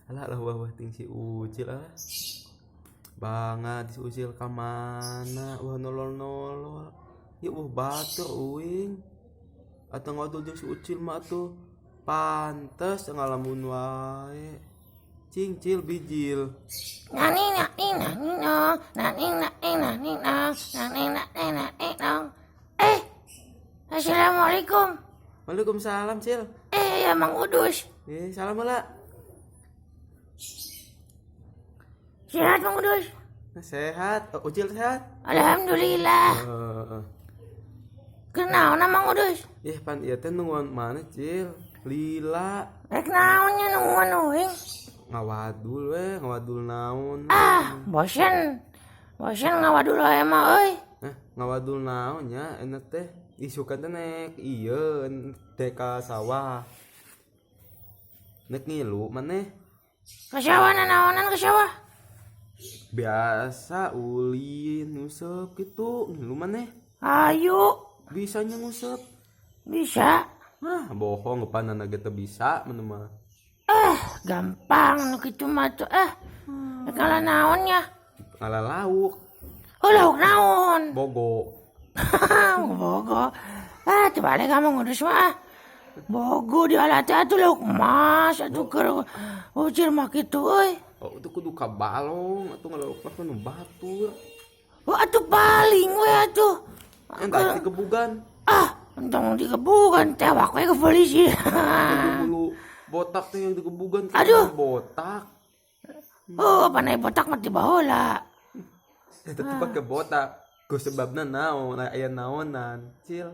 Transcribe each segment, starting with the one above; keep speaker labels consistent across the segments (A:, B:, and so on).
A: Alah lah wah wah ting si Ucil ah. Bangat si Ucil ka mana? Wah nolol-nolol. Ya wah batur uing. Atau ngodol jeung si Ucil mah tuh. Pantes ngalamun wae. Cingcil bijil.
B: Nani na ni na ni no, na ni na ni na ni no, na ni na ni na ni no. Eh, assalamualaikum.
A: Waalaikumsalam, Cil.
B: Eh, ya Mang Udus.
A: Eh, salam lah.
B: Sehat Mang Udus?
A: Sehat. Oh, Ucil sehat?
B: Alhamdulillah.
A: Heeh.
B: Kenaon Mang Udus?
A: Ih, pan ieu teh nungguan mana, Cil? Lila.
B: Rek naonnya nungguan uing?
A: Ngawadul we, ngawadul naon?
B: Ah, bosen. Bosen ngawadul wae mah euy.
A: Eh, ngawadul naon nya enak teh? Isukan teh nek ieu teh ka sawah. Nek ngilu maneh?
B: Ka sawah nanaonan ka sawah?
A: Biasa ulin nguseup gitu, ngilu maneh?
B: Ayo.
A: Bisanya nguseup?
B: Bisa.
A: Ah, bohong gepanana ge teu bisa maneh mah.
B: Eh, gampang nu kitu mah tuh eh. Ngala naonnya?
A: Ngala lauk.
B: Oh, lauk naon?
A: Bogo.
B: Bogo. Ah, terbalik kamu ngurus mah. Bogo di alat atuh lauk emas atuh keur ucir mah kitu euy.
A: Oh, itu kudu ka balong atuh ngalauk mah nu batur.
B: Oh, atuh paling we atuh.
A: Entah digebugan.
B: Ah, entong digebugan tewak we ke polisi.
A: Bulu botak teh yang digebugan.
B: Aduh.
A: Botak.
B: Oh, panai botak mah tiba heula.
A: Eh, tetep pakai botak. Ku sebabna naon, aya naonan, Cil.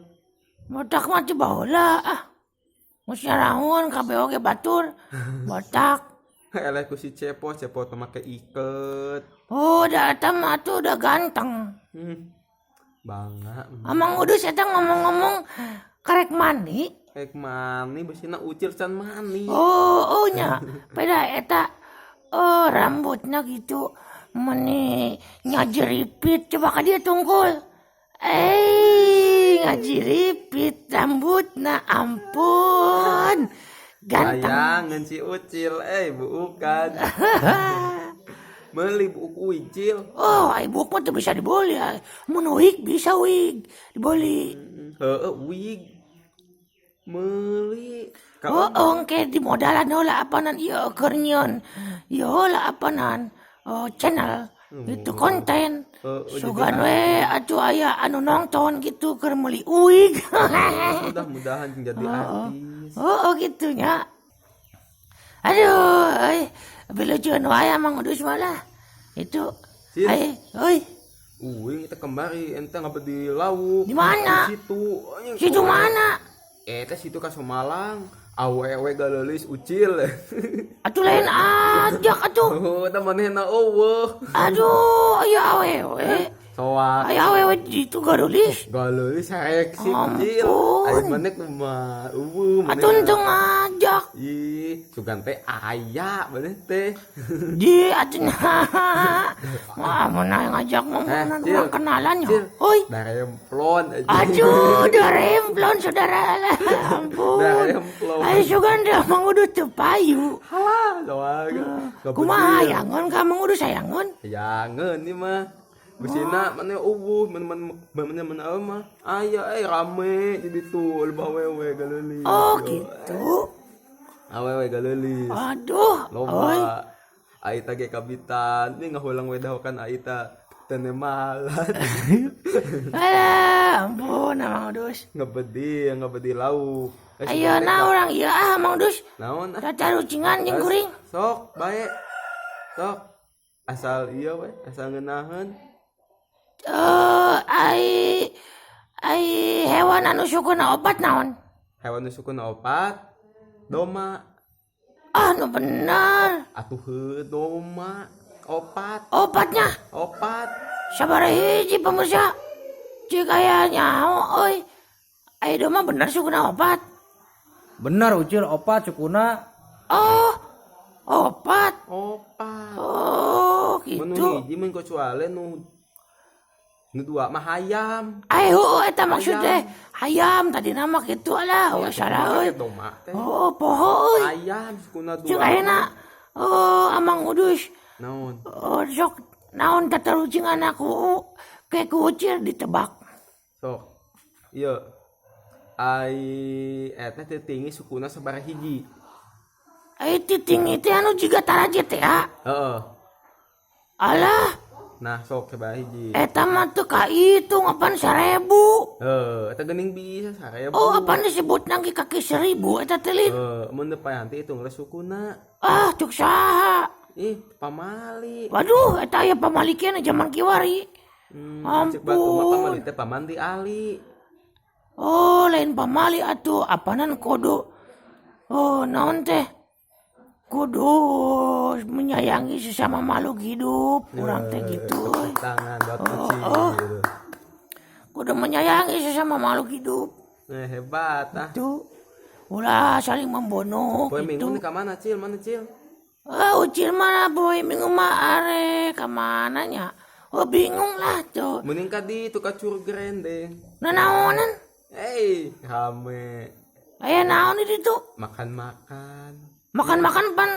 B: Botak mah tiba heula ah. Geus nyarahun kabeh oge batur. Botak.
A: Eleh ku si Cepo, Cepo teh make iket.
B: Oh, da eta mah tuh udah ganteng.
A: Bangga.
B: Amang Udus eta ngomong-ngomong karek mandi.
A: Karek mandi besina Ucil can mandi.
B: Oh, oh nya. Peda eta oh rambutnya gitu meni ngajeripit coba ka dia tungkul. Eh, ngajiripit rambutna ampun. Ganteng.
A: Bayangan si Ucil, bukan. Beli buku Ucil.
B: Oh, ai buku mah teu bisa dibeli. Mun wig bisa wig dibeli.
A: Heeh, wig. Meuli.
B: Oh, engke di modalan heula apanan ieu keur nyieun. Ieu heula apanan? Oh, channel. Itu konten. Sugan we atuh aya anu nonton gitu keur meuli wig.
A: Mudah-mudahan jadi artis.
B: Oh, oh gitu nya. Aduh, euy, belucuan wae Mang Udus malah. Itu. Ai, euy.
A: Uing kita kemari ente ngabedi lauk.
B: Di mana?
A: Di situ.
B: Situ mana?
A: Teh situ ka Sumalang. Awewe galeulis Ucil.
B: Atuh lain ajak atuh.
A: Oh, eta manehna eueuh.
B: Aduh, aya awewe.
A: Soak.
B: Aya awewe di situ galeulis.
A: Galeulis seksi Ucil. Aya maneh kumaha? Eueuh manehna.
B: Atuh teu ngajak.
A: Ih, sugan teh aya maneh teh.
B: Di atuh nah. Wah, mun ngajak mah mun urang kenalan nya. Euy.
A: Daremplon aja.
B: Aduh, daremplon saudara. Ampun.
A: Daremplon.
B: Ayo sugan teh Mang Udus teu payu.
A: Halah, soak.
B: Kumaha hayangeun ka Mang Udus hayangeun?
A: Hayangeun ieu mah. Besina mana ubuh, mana mana mah. Aya rame di ditu lebah awewe galeulis.
B: Oh, gitu.
A: Awewe galeulis.
B: Aduh,
A: loba. Aita ge kabitan, ini ngahulang wedahokan aita tenemalan.
B: Alah, ampun Mang Udus.
A: Ngebedi lauk.
B: Ayo na urang ieu ah Mang Udus.
A: Naon?
B: Tatarucingan jeung kuring.
A: Sok, bae. Sok. Asal ieu we, asal ngeunaheun.
B: Ai hewan anu sukuna opat naon?
A: Hewan anu sukuna opat? Doma.
B: Ah, nu bener.
A: Atuh heuh doma. Opat.
B: Opatnya?
A: Opat.
B: Sabaraha hiji pemirsa? Cik aya nyaho euy. Ai doma bener sukuna opat?
C: Bener Ucil opat sukuna.
B: Oh, opat.
A: Opat.
B: Oh, gitu.
A: Mun hiji mun kecuali nu dua mah hayam.
B: Ai heueuh eta maksud teh hayam tadi nama kitu lah, oh salah euy.
A: Doma teh.
B: Oh, poho euy.
A: Hayam sukuna dua.
B: Jeung ayeuna oh Udus.
A: Naon?
B: Oh, sok naon tatarucingan aku kayak kucir ditebak.
A: Sok. Ieu. Ai eta teh tinggi sukuna sabaraha hiji.
B: Ai titing teh anu jiga taraje teh ah.
A: Heeh.
B: Alah,
A: Nah, sok sabaraha hiji.
B: eta mah teu kahitung apan 1000.
A: Heuh, eta geuning bisa 1000.
B: Oh, apaan disebut nangki kaki 1000 eta teh lin?
A: Heuh, mun teu paehan teh hitung sukuna.
B: Ah, cuk saha.
A: Ih, pamali.
B: Waduh, eta aya pamalikian zaman kiwari.
A: Cek batu mah
B: Ampun.
A: pamali teh paman di ali.
B: Oh, lain pamali atuh apanan kudu. Oh, naon teh? Kudu menyayangi sesama makhluk hidup, urang teh gitu.
A: Tepuk tangan buat kucing.
B: oh.
A: Gitu.
B: Kudu menyayangi sesama makhluk hidup.
A: Eh, hebat ah.
B: Tuh. Ulah saling membunuh
A: Poe minggu
B: gitu.
A: nih ka mana, Cil? Mana, Cil?
B: Ah, ucil mana boy minggu mah are kemana nya? Oh, bingung lah tuh.
A: Mending ka di itu ka Curug Gerendeng.
B: Nah, naonan?
A: Hei, rame.
B: Aya naon di ditu?
A: Makan-makan.
B: Makan-makan pan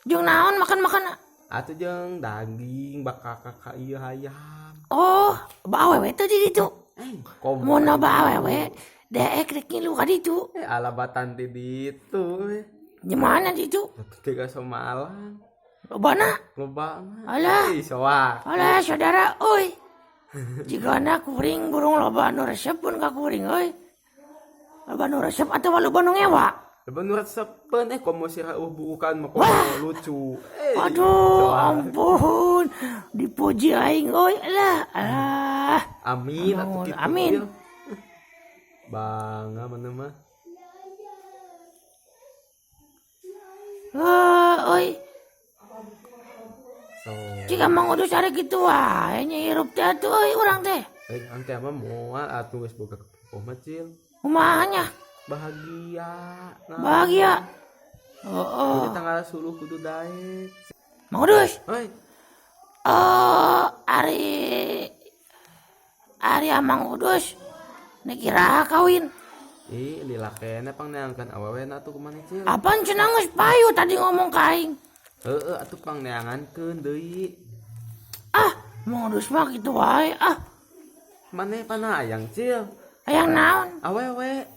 B: jeung naon makan-makan?
A: Atuh jeung daging bakal kakak ieu hayam.
B: Oh, ba awewe teh di ditu.
A: Eh, komo.
B: Mun ba awewe deek rek ngilu ka ditu.
A: Eh, ala batan ti ditu eh.
B: Gimana ditu?
A: Teu ka Semalang.
B: Lobana?
A: Loba mah.
B: Alah.
A: Ih, soak.
B: Alah saudara oi. Jigana kuring burung loba anu resep pun ka kuring euy. Loba nu resep atawa loba nu ngewa.
A: Loba nu resepeun eh komo sirah eueuh buukan mah komo lucu. Eh,
B: Aduh,
A: soak.
B: ampun. Dipuji aing euy. Alah, alah.
A: Amin atuh kitu.
B: Amin.
A: Cil. Bangga mana mah.
B: Wah, euy.
A: So,
B: Jika Mang Udus ari kitu wae nya hirup teh atuh euy urang teh.
A: eh angke mah moal atuh geus boga kepoh mah Cil.
B: Kumaha nya?
A: Bahagia. Nah,
B: Bahagia. Oh, oh.
A: Kudu tanggal suluh kudu daek.
B: Mang Udus,
A: Hoi,
B: eh ari ari Mang Udus iraha kawin.
A: Ih, lila kene pangneangkeun awewe na atuh kumaha Cil?
B: Apaan cenah geus payu tadi ngomong ka aing.
A: Heeh, atuh pangneangankeun deui.
B: Ah, Mang Udus mah kitu wae ah.
A: Maneh panayang Cil?
B: Hayang naon?
A: Awewe.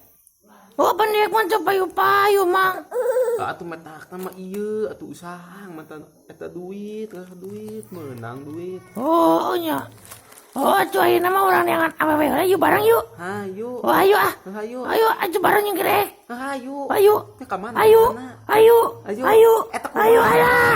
B: Oh, pendek mah teu payu-payu, Mang.
A: Ah, atuh matakna mah ieu atuh usaha mata eta duit, lah duit, meunang duit.
B: Oh, nya. Oh, atuh ayeuna mah urang neangan awewe heula yuk bareng yuk.
A: Hayu.
B: Oh, ayo ah.
A: Hayu.
B: Ayo, atuh bareng yang gerek.
A: Hayu.
B: Ayo.
A: Teh ka mana?
B: Ayo.
A: Mana?
B: Ayo.
A: Ayo.
B: Ayo.
A: Eta kumaha?
B: Ayo, alah.